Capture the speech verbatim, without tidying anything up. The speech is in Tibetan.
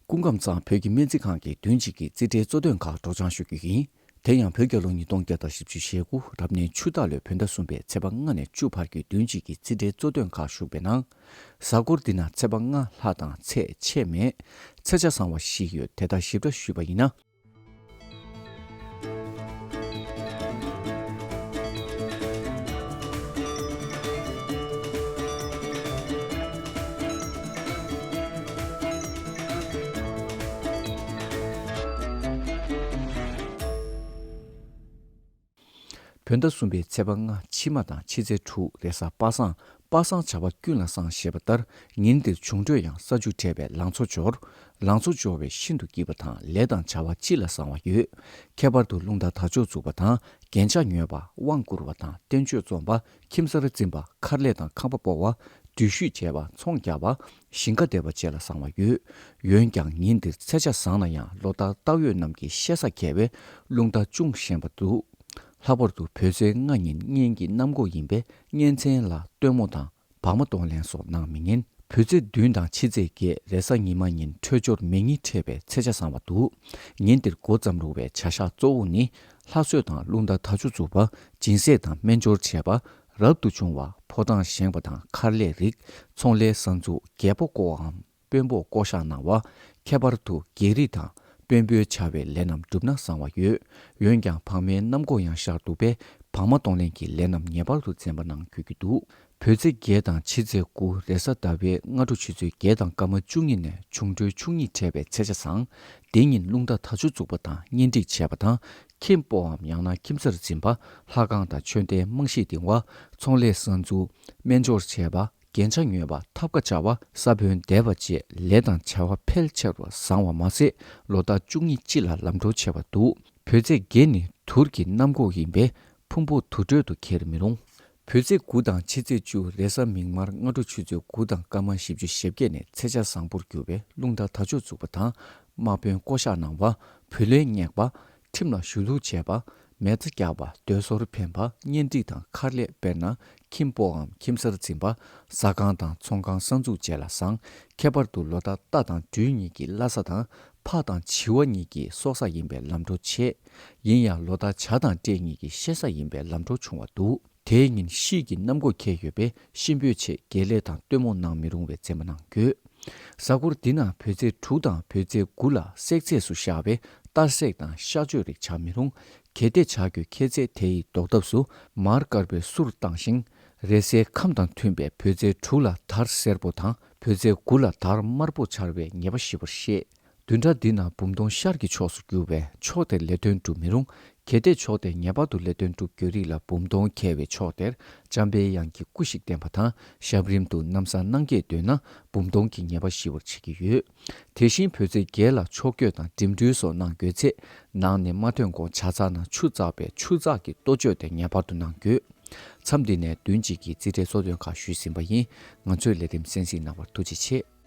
སྐུ་ཁམས་བཟང་། བོད་ཀྱི་སྨན་རྩིས་ཁང་གི་བདུན་གཅིག་གི་རྩིས་ཁྲའི་གཙོ་དོན་ཁག་སྒྲོག་སྦྱང་ཞུ་རྒྱུ་ཡིན། དེ་ཡང་བོད་རྒྱལ་ལོ་ཉིས་སྟོང་བརྒྱ་དང་བཞི་བཅུ་ཞེ་དགུ་རབ་གནས་ཆུ་སྟག་ལོའི་བོད་ཟླ་གསུམ་པའི་ཚེས་པ་ལྔ་ནས་བཅུ་བར་གྱི་བདུན་གཅིག་གི་རྩིས་ཁྲའི་གཙོ་དོན་ཁག་ཞུགས་པའི་ནང་། གཟའ་འཁོར་འདི་ན་ཚེས་པ་ལྔ་ལྷ་དང་ཚེས་ཆད་མེད། ཚེས་ཆ་བཟང་བ་བཞི་ཡོད། དེ་དག་ཞིབ་ཕྲ་ཞུས་པ་ཡིན་ན། བོད་ཟླ་གསུམ་པའི་ཚེས་པ་ལྔ་ཕྱི་མ་དང་ཕྱི་ཚེས་དྲུག་རེས་གཟའ་པ་སངས། པ་སངས་བྱ་བ་ཀུན་ལ་བཟང་ཞེས་པ་ལྟར། ཉིན་འདིར་འབྱུང་འཕྲོད་ཡང་ས་ཆུ་འདྲེས་པས་ལང་ཚོ་འབྱོར། ལང་ཚོ་འབྱོར་བས་ཤིན་ཏུ་སྐྱིད་པ་དང་ལས་དང་བྱ་བ་སྤྱི་ལ་བཟང་བ་ཡོད། ཁྱད་པར་དུ་རླུང་རྟ་དར་ལྕོག་འཛུགས་པ་དང་རྒྱན་ཆ་ཉོས་པ། དབང་བསྐུར་བ་དང་བསྟན་བཅོས་རྩོམ་པ། ཁྱིམ་གསར་འཛིན་པ། མཁར་ལས་དང་ཁང་པ་སྤོ་བ། འགྲུལ་བཞུད་བྱས་པ། ཚོང་རྒྱག་པ། ཞིང་ཁ་འདེབས་པ་བཅས་ལ་བཟང་བ་ཡོད། འོན་ཀྱང་ཉིན་འདིར་ཚེས་ཆ་བཟང་ན་ཡང་ལོ་ལྟར་སྟག་ཡོས་རྣམས་ཀྱི་ཤེས་ས་གལ་བས་རླུང་རྟ་ཅུང་ཞན་པ་འདུག། ལྷག་པར་དུ་བོད་ཚེས་ལྔ་ཉིན་གཉན་གྱི་གནམ་སྒོ་ཡིན་པས་གཉན་མཚན་ལ་སྟོན་མོ་དང་བག་མ་གཏོང་ལེན་སོགས་གནང་མི་ཉན། བོད་ཚེས་བདུན་དང་ཕྱི་ཚེས་བརྒྱད་རེས་གཟའ་ཉི་མ་ཉིན་འཕྲོད་སྦྱོར་མེ་གཉིས་འཕྲད་པའི་ཚེས་ཆ་བཟང་བ་འདུག། ཉིན་འདིར་འགོ་བརྩམས་རུང་བའི་བྱ་གཞག་གཙོ་བོ་ནི། ལྷ་གསོལ་དང་རླུང་རྟ་དར་ལྕོག་འཛུགས་པ། སྦྱིན་སྲེག་དང་སྨན་སྦྱོར་བྱས་པ། རབ་ཏུ་བྱུང་བ། ཕོ་བྲང་བཞེངས་པ་དང་མཁར་ལས་རིགས། ཚོང་ལས་གསར་འཛུགས། རྒྱལ་པོ་བསྐོ་བའམ་དཔོན་པོ་བསྐོ་གཞག་གནང་བ། ཁྱད་པར་དུ་རྒྱལ་རིགས་དང་དཔོན་པོའི་བྱ་བའི་ལས་རྣམས་བསྒྲུབས་ན་བཟང་བ་ཡོད། འོན་ཀྱང་བག་མའི་གནམ་སྒོ་ཡང་ཤར་འདུག་པས་བག་མ་གཏོང་ལེན་གྱི་ལས་རྣམས་ངེས་པར་དུ་འཛེམ་པ་གནང་དགོས་ཀྱི་འདུག། བོད་ཚེས་བརྒྱད་དང་ཕྱི་ཚེས་དགུ་རེས་གཟའ་ཟླ་བའི་སྔ་དྲོ་ཆུ་ཚོད་བརྒྱད་དང་སྐར་མ་བཅུ་གཉིས་ནས་འབྱུང་འཕྲོད་བཅུ་གཉིས་འཕྲད་པའི་ཚེས་ཆ་བཟང་། དེ་ཉིན་རླུང་རྟ་དར་ལྕོག་འཛུགས་པ་དང་གཉེན་སྒྲིག་བྱས་པ་དང་ཁྱིམ་སྤོའམ་ཡང་ན་ཁྱིམ་གསར་འཛིན་པ། ལྷ་ཁང་དང་མཆོད་རྟེན་རྨང་གཞི་འདིང་བ། ཚོང་ལས་གསར་འཛུགས། སྨན་སྦྱོར་བྱས་པ། རྒྱན་ཆ་ཉོས་པ། ཐབ་ཀ་བཅའ་བ། ས་བོན་འདེབས་པ་བཅས་ལས་དང་བྱ་བ་ཕལ་ཆེ་བ་བཟང་བ་མ་ཟད་ལོ་ལྟར་བཅུ་གཉིས་སྤྱི་ལ་ལམ་འགྲོ་ཆེ་བ་འདུག། བོད་ཚེས་བརྒྱད་ནི་དུར་གྱི་གནམ་སྒོ་ཡིན་པས་ཕུང་པོ་དུར་ཁྲོད་དུ་འཁྱེར་མི་རུང་། བོད་ཚེས་དགུ་དང་ཕྱི་ཚེས་བཅུ་རེས་གཟའ་མིག་དམར་སྔ་དྲོ་ཆུ་ཚོད་དགུ་དང་སྐར་མ་བཞི་བཅུ་ཞེ་བརྒྱད་ནས་ཚེས་ཆ་བཟང་པོར་གྱུར་བས་རླུང་རྟ་དར་ལྕོག་འཛུགས་པ་དང་། དམག་དཔོན་བསྐོ་གཞག་གནང་བ། བུ་ལོན་བསྙེགས་པ། ཁྲིམས་ལ་ཞུ་ལུགས་བྱས་པ། མེ་བཙའ་རྒྱག་པ། སྡོད་སོར་འཕེན་པ། གཉེན་སྒྲིག་དང་མཁར་ལས། དཔེར་ན་ཁྱིམ་སྤོའམ་ཁྱིམ་གསར་འཛིན་པ། ཟ་ཁང་དང་ཚོང་ཁང་གསར་འཛུགས་བཅས་ལ་བཟང་། ཁྱད་པར་དུ་ལོ་ལྟར་རྟ་དང་སྦྲུལ་གཉིས་ཀྱི་བླ་གཟའ་དང་ཕག་དང་བྱི་བ་གཉིས་ཀྱི་སྲོག་གཟའ་ཡིན་པས་ལམ་འགྲོ་ཆེ། ཡིན་ཡང་ལོ་ལྟར་བྱ་དང་སྤྲེལ་གཉིས་ཀྱི་གཤེད་གཟའ་ཡིན་པས་ལམ་འགྲོ་ཆུང་བ་འདུག། དེའི་ཉིན་དཔྱིད་ཀྱི་གནམ་སྒོ་འཁེལ་ཡོད་པས་གཤིན་པོའི་ཆེད་དགེ་ལས་དང་སྟོན་མོ་གནང་མི་རུང་བས་འཛེམ་པ་གནང་དགོས། གཟའ་འཁོར་འདི་ན་བོད་ཚེས་དྲུག་དང་བོད་ཚེས་དགུ་ལ་བསྲེག་ཚེས་སུ་བཞག་པས་གཏར་སྲེག་དང་གཤག་བཅོས་རིགས་བྱ་མི་རུང་། གལ་ཏེ་བྱ་རྒོད་འཁྱེར་ཚེ་དེ་ཡི་ལྡོག་ཐབས་སུ་མར་དཀར་པོའི་གསུར་བཏང་ཞིང་། རེས་གཟའི་ཁམས་དང་མཐུན་པའི་བོད་ཚེས་དྲུག་ལ་དར་སེར་པོ་དང་བོད་ཚེས་དགུ་ལ་དར་དམར་པོ་འཆར་བའི་ངེས་པ་ཞེ་པོར་བཤད། བདུན་ཕྲག་འདི་ན་འབུམ་སྟོང་ཤར་གྱི་ཕྱོགས་སུ་རྒྱུ་བས་ཕྱོགས་དེར་ལས་དོན་སྒྲུབ་མི་རུང་། གལ་ཏེ་ཕྱོགས་དེར་ངེས་པར་དུ་ལས་དོན་སྒྲུབ་དགོས་རིགས་ལ་འབུམ་སྟོང་འཁེལ་བའི་ཕྱོགས་དེར་འཇམ་པའི་དབྱངས་ཀྱི་སྐུ་ཞིག་བསྟན་པ་དང་ཞབས་རིམ་དུ་གནམ་ས་སྣང་སྐྱེས་འདོན་ན་འབུམ་སྟོང་གི་ངེས་པ་ཞི་བར་བྱེད་ཀྱི་ཡོད། དེ་བཞིན་བོད་ཚེས་བརྒྱད་ལ་ཕྱོགས་བསྐྱོད་དང་འགྲིམ་འགྲུལ་སོགས་གནང་དགོས་ཚེ་ནང་ནས་མ་ཐོན་གོང་ཇ་ཚགས་ནང་ཆུ་བཙགས་པའི་ཆུ་བཙགས་ཀྱི་ལྟོ་བཅོས་དེ་ངེས་པར་དུ་གནང་དགོས། མཚམས་འདི་ནས་བདུན་གཅིག་གི་རྩིས་ཁྲའི་གཙོ་དོན་ཁག་ཞུས་ཟིན་པ་ཡིན། ང་ཚོའི་ལས་རིམ་གསན་གཟིགས་གནང་བར་ཐུགས་རྗེ་ཆེ།